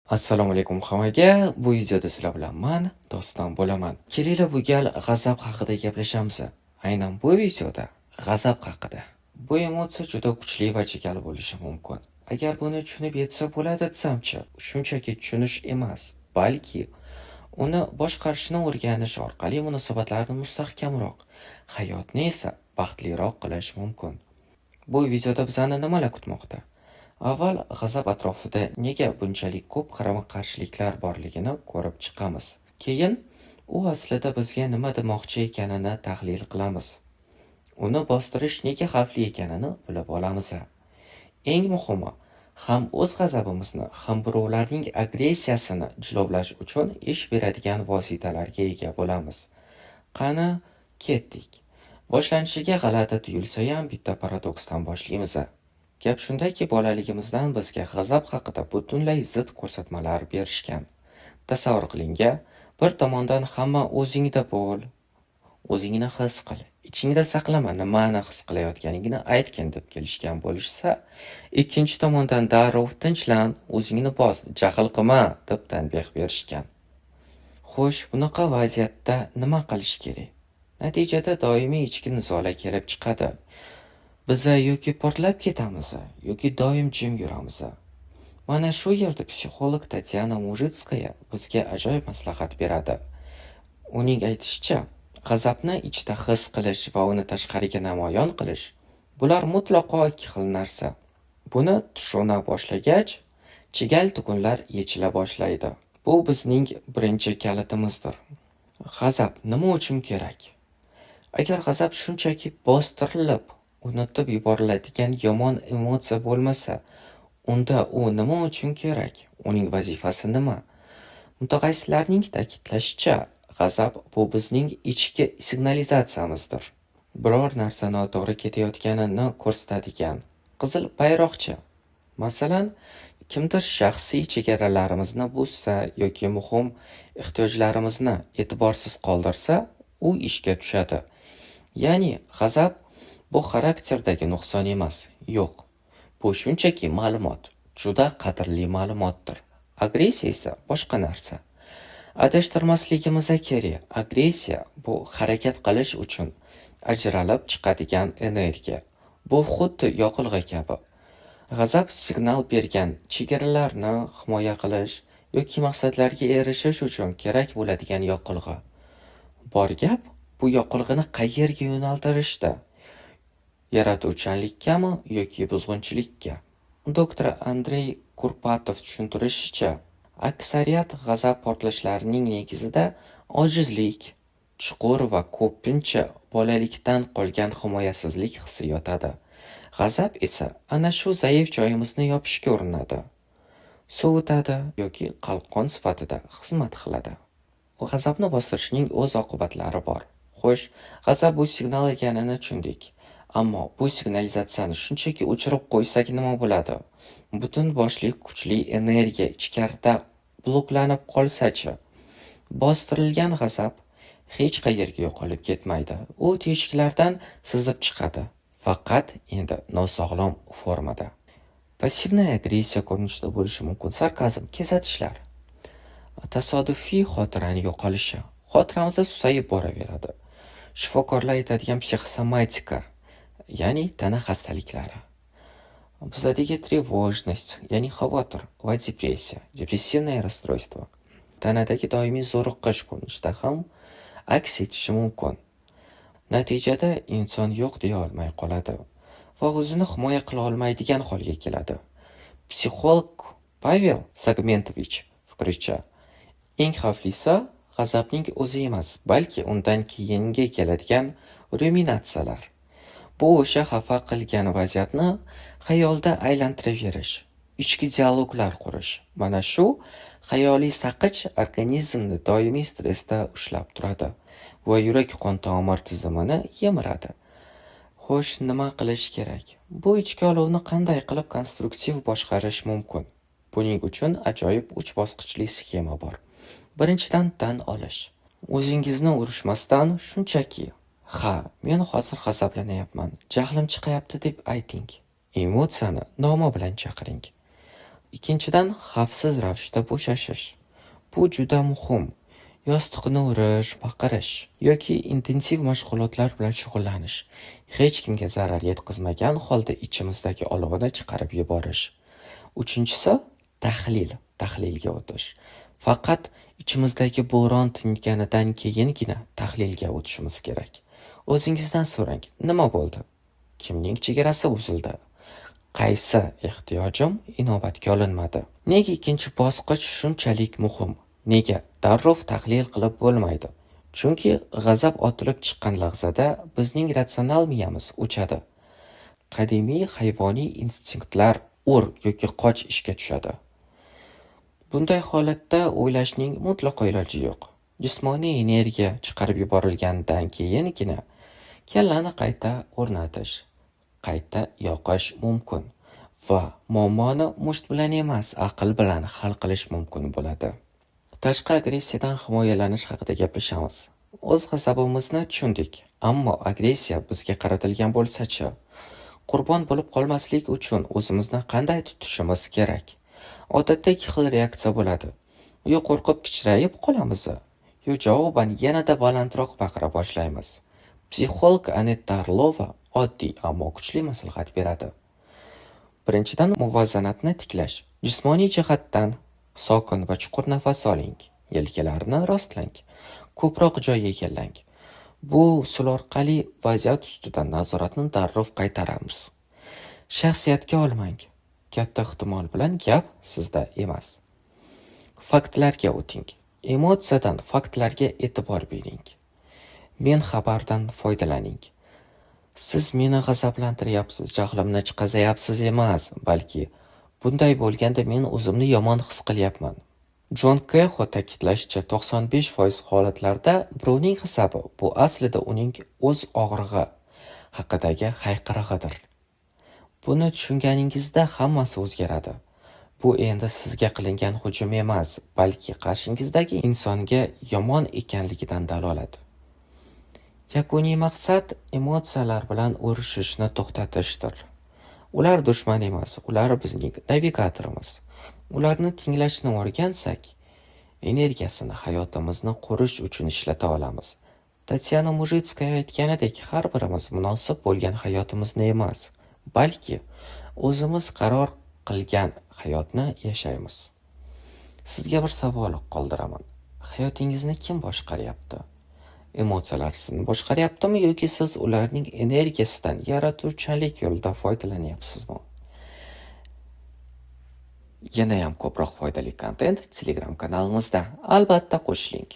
Assalomu alaykum hammaga. Bu videoda sizlar bilan man, Doston bo'laman. Kelinglar, bu gal g'azab haqida gaplashamiz. Aynan bu videoda g'azab haqida. Bu emotsiya juda kuchli va chigal bo'lishi mumkin. Agar buni tushunib yetsa bo'ladi desamchi, shunchaki tushunish emas, balki uni boshqarishni o'rganish orqali munosabatlarni mustahkamroq, hayotni esa baxtliroq qilish mumkin. Bu videoda bizani nimalar kutmoqda? Avval g'azab atrofida nega bunchalik ko'p qarama-qarshiliklar borligini ko'rib chiqamiz. Keyin u aslida bizga nima demoqchi ekanini tahlil qilamiz. Uni bostirish nega xavfli ekanini bilib olamiz. Eng muhimi, ham o'z g'azabimizni, ham birovlarning agressiyasini jilovlash uchun ish beradigan vositalarga ega bo'lamiz. Qani, ketdik. Boshlanishiga g'alati tuyulsa-ham, bitta paradoksdan boshlaymiz. Gap shundaki, bolaligimizdan bizga g'azab haqida butunlay zid ko'rsatmalar berishgan. Tasavvur qiling-a, bir tomondan hamma o'zingda bo'l, o'zingni his qil, ichingda saqlama, nimani his qilayotganingni aytgin deb kelishgan bo'lishsa, ikkinchi tomondan darrov tinchlan, o'zingni bos, jahl qilma deb tanbeh berishgan. Xo'sh, bunaqa vaziyatda nima qilish kerak? Natijada doimiy ichki nizolar kelib chiqadi. Biza yoki portlab ketamiz, yoki doim jim yuramiz. Mana shu yerda psixolog Tatyana Mujitskaya bizga ajoyib maslahat beradi. Uning aytishicha, g'azabni ichda his qilish va uni tashqariga namoyon qilish bular mutlaqo ikki xil narsa. Buni tushuna boshlagach, chigal tugunlar yechila boshlaydi. Bu bizning birinchi kalitimizdir. G'azab nima uchun kerak? Agar g'azab shunchaki bostirilib, unutib yuboriladigan yomon emotsiya bo'lmasa, unda u nima uchun kerak? Uning vazifasi nima? Mutaxassislarning ta'kidlashicha, g'azab bu bizning ichki signalizatsiyamizdir. Biror narsa noto'g'ri ketayotganini ko'rsatadigan qizil bayroqcha. Masalan, kimdir shaxsiy chegaralarimizni buzsa yoki muhim ehtiyojlarimizni e'tiborsiz qoldirsa, u ishga tushadi. Ya'ni g'azab bu xarakterdagi nuqson emas, yo'q. Bu shunchaki ma'lumot, juda qadrli ma'lumotdir. Agressiya esa boshqa narsa. Adashtirmasligimiz kerak, agressiya bu harakat qilish uchun ajralib chiqadigan energiya. Bu xuddi yoqilg'i kabi. G'azab signal bergan chegaralarni himoya qilish yoki maqsadlarga erishish uchun kerak bo'ladigan yoqilg'i. Bor gap bu yoqilg'ini qayerga yo'naltirishda. Yaratuvchanlikkami yoki buzg'unchilikka? Doktor Andrey Kurpatov tushuntirishicha, aksariyat g'azab portlashlarining negizida ojizlik, chuqur va ko'pincha bolalikdan qolgan himoyasizlik hissi yotadi. G'azab esa ana shu zaif joyimizni yopishga urinadi. Sovutadi yoki qalqon sifatida xizmat qiladi. G'azabni bostirishning o'z oqibatlari bor. Xo'sh, g'azab bu signal ekanini tushundik. Ammo bu signalizatsiyani shunchaki o'chirib qo'ysak nima bo'ladi? Butun boshli kuchli energiya ichkarida bloklanib qolsa-chi? Bostirilgan g'azab hech qayerga yo'qolib ketmaydi. U teshiklardan sizib chiqadi. Faqat endi nosog'lom formada. Пассивная agressiya ko'rinishida bo'lishi mumkin. Sarkazm, kesatishlar. Tasodifiy xotirani yo'qolishi. Xotiramiz susayib boraveradi. Shifokorlar aytadigan psixosomatika, ya'ni tana xastaliklari. Bizadagi тревожность, ya'ni xavotir va depressiya, депрессивное расстройство. Tanadagi doimiy zo'riqish ko'rinishida ham aks etishi mumkin. Natijada inson yo'q deya olmay qoladi va o'zini himoya qila olmaydigan holga keladi. Psixolog Pavel Sagmentovich fikricha, eng xavflisi g'azabning o'zi emas, balki undan keyingi keladigan ruminatsiyalar. Bu o'sha xafa qilgan vaziyatni xayolda aylantiraverish, ichki dialoglar qurish. Mana shu xayoliy saqich organizmni doimiy stressda ushlab turadi va yurak-qon tomir tizimini yemiradi. Xo'sh, nima qilish kerak? Bu ichki olovni qanday qilib konstruktiv boshqarish mumkin? Buning uchun ajoyib uch bosqichli sxema bor. Birinchidan, tan olish. O'zingizni urishmasdan shunchaki "Ha, men hozir g'azablanyapman, jahlim chiqayapti" deb ayting. Emotsiyani nomi bilan chaqiring. Ikkinchidan, xavfsiz ravishda bo'shashish. Bu juda muhim. Yostiqni urish, baqirish yoki intensiv mashg'ulotlar bilan shug'ullanish. Hech kimga zarar yetkazmagan holda ichimizdagi olovni chiqarib yuborish. Uchinchisi, tahlil, tahlilga o'tish. Faqat ichimizdagi bo'ron tinganidan keyingina tahlilga o'tishimiz kerak. O'zingizdan so'rang: nima bo'ldi? Kimning chegarasi buzildi? Qaysi ehtiyojim inobatga olinmadi? Nega ikkinchi bosqich shunchalik muhim? Nega darrov tahlil qilib bo'lmaydi? Chunki g'azab otilib chiqqan lahzada bizning ratsional miyamiz o'chadi. Qadimiy hayvoniy instinktlar, ur yoki qoch ishga tushadi. Bunday holatda o'ylashning mutlaqo iloji yo'q. Jismoniy energiya chiqarib yuborilganidan keyingina kallani qayta o'rnatish, qayta yoqish mumkin va muammoni musht bilan emas, aql bilan hal qilish mumkin bo'ladi. Tashqi agressiyadan himoyalanish haqida gaplashamiz. O'z g'azabimizni tushundik, ammo agressiya bizga qaratilgan bo'lsa-chi? Qurbon bo'lib qolmaslik uchun o'zimizni qanday tutishimiz kerak? Odatda ikki xil reaksiya bo'ladi. Yo qo'rqib kichrayib qolamiz, yo javoban yanada balandroq baqira boshlaymiz. Psixolog Anetta Orlova oddiy, ammo kuchli maslahat beradi. Birinchidan, muvozanatni tiklash. Jismoniy jihatdan sokin va chuqur nafas oling. Yelkalarni rostlang. Ko'proq joy egallang. Bu usul orqali vaziyat ustidan nazoratni darrov qaytaramiz. Shaxsiyatga olmang. Katta ehtimol bilan gap sizda emas. Faktlarga o'ting. Emotsiyadan faktlarga e'tibor bering. Men xabardan foydalaning. Siz meni g'azablantiryapsiz, jahlimni chiqazayapsiz emas, balki bunday bo'lganda men o'zimni yomon his qilyapman. Jon Kexo ta'kidlashicha, 95% holatlarda birovning g'azabi bu aslida uning o'z og'rig'i haqidagi hayqirig'idir. Buni tushunganingizda hammasi o'zgaradi. Bu endi sizga qilingan hujum emas, balki qarshingizdagi insonga yomon ekanligidan dalolat. Yakuniy maqsad emotsiyalar bilan urushishni to'xtatishdir. Ular dushman emas, ular bizning navigatorimiz. Ularni tinglashni o'rgansak, energiyasini hayotimizni qurish uchun ishlata olamiz. Tatyana Mujitskaya aytganidek, har birimiz munosib bo'lgan hayotimizni emas, balki o'zimiz qaror qilgan hayotni yashaymiz. Sizga bir savol qoldiraman. Hayotingizni kim boshqaryapti? Emotsiyalar sizni boshqaryaptimi yoki siz ularning energiyasidan yaratuvchanlik yo'lida foydalanyapsizmi? Yanayam ko'proq foydali kontent Telegram kanalimizda. Albatta qo'shiling.